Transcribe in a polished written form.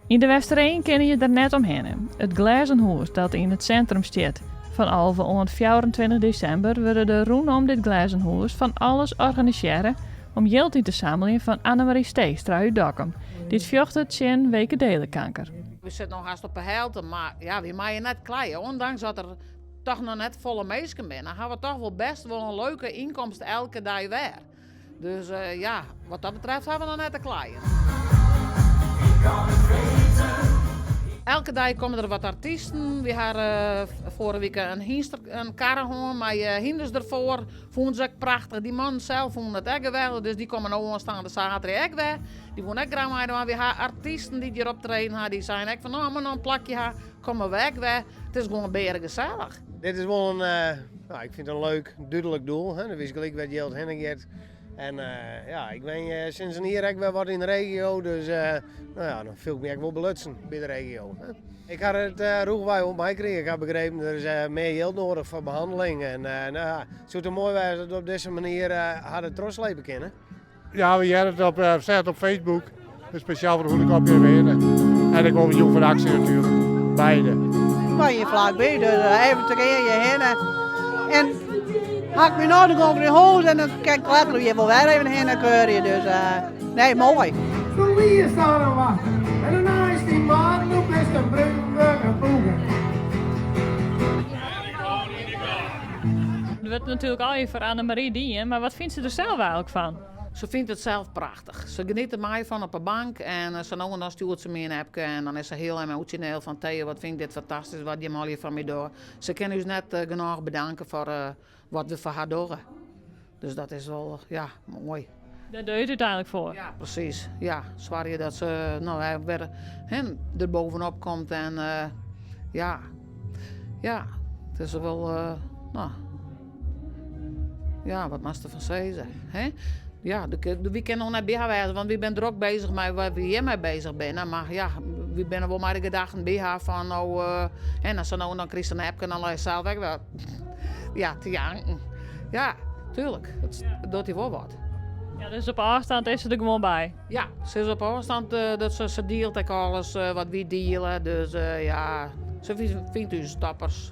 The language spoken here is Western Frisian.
Yn De Westereen kinne je der net omhinne. It glêzen hûs dat yn it sintrum stiet. Fan 11 oant 24 desimber wurde der rûnom dit glêzen hûs fan alles organisearre om jild yn te sammeljen foar Annemarie Steegstra út Dokkum, dy't fjochtet tsjin wekedelenkanker. We sitte no hast op de helte, mar ja, wy meie net kleie. Ondanks dat der toch noch net folle minsken binne, ha we toch wol best wol in leuke ynkomst elke dei wer. Dus ja, wat dat betreft ha we noch net te kleien. Elke dei komme der wat artysten. Wy ha foarige wike in hynster, in karre hân mei hynders derfoar. Fûnen se ek prachtich. Dy mannen sels fûnen it ek geweldich, dus dy komme no oanstaande saterdei ek wer. Dy woene ek graach meidwaan. Wy ha artysten dy't hjir optreden ha, dy seine ek fan no, as we noch in plakje ha, komme we ek wer. It is gewoan bearegesellich. Dit is wol in, no, ik fyn it in leuk, dúdlik doel. Hè? Dan witst gelyk wêr't jild hinne giet. En ja, ik wenje sinds in jier ek wer wat yn de regio, dus no ja, dan fiel ik my ek wol belutsen by de regio. Hè? Ik ha it rûchwei wol meikrigen. Ik ha begrepen der is mear jild noadich foar behanneling. En no ja, it soe toch moai wêze dat we op dizze manier har der trochslepe kinne. Ja, we hearre it op, set op Facebook. Dus spesjaal foar de Hûnekop hjir binne. En ik wol jûn foar de aksje natuerlik. Beide. Ik ben hier vlakbij, dus even te keer hinne. En ha ik my no de gong in hûs en dan kin ik letter hjir wol wer even hinne keurje. Dus nee, moai. Zo wie is daar een wachten en daarna is die man, nu bist een brundige boegen. Der wurdt natuerlik allegear foar Annemarie dien, mar wat fynt se der sels eigenlik fan? Se fynt it sels prachtich. Se geniet der mei fan op 'e bank en sa no en dan stjoert se my in appke en dan is se hiel emosjoneel fan Theo wat fyn ik dit fantastysk wat jim allegear foar my dogge. Se kin ús net genôch bedanke foar wat we foar har dogge. Dus dat is wol, ja, moai. Dêr dogge je it úteinlik foar. Ja, presys. Ja, soargje dat se no wer der bovenop komt en ja, ja, it is wol, no, ja, wat moatst derfan sizze, hè? Ja, wy kinne noch net by har wêze, want wy binne drok bezich mei wêr't wy hjir mei bezich binne. Mar ja, wy binne wol mei de gedachten by har fan no, en sa no en dan krijst in appke en dan leist sels ek wer, ja, te janken. Ja, tuurlijk, it docht dy wol wat. Ja, dus op ôfstân is se der gewoan by? Ja, se is op ôfstân, dat se, se dielt ek alles wat wy diele, dus ja, se fynt ús toppers.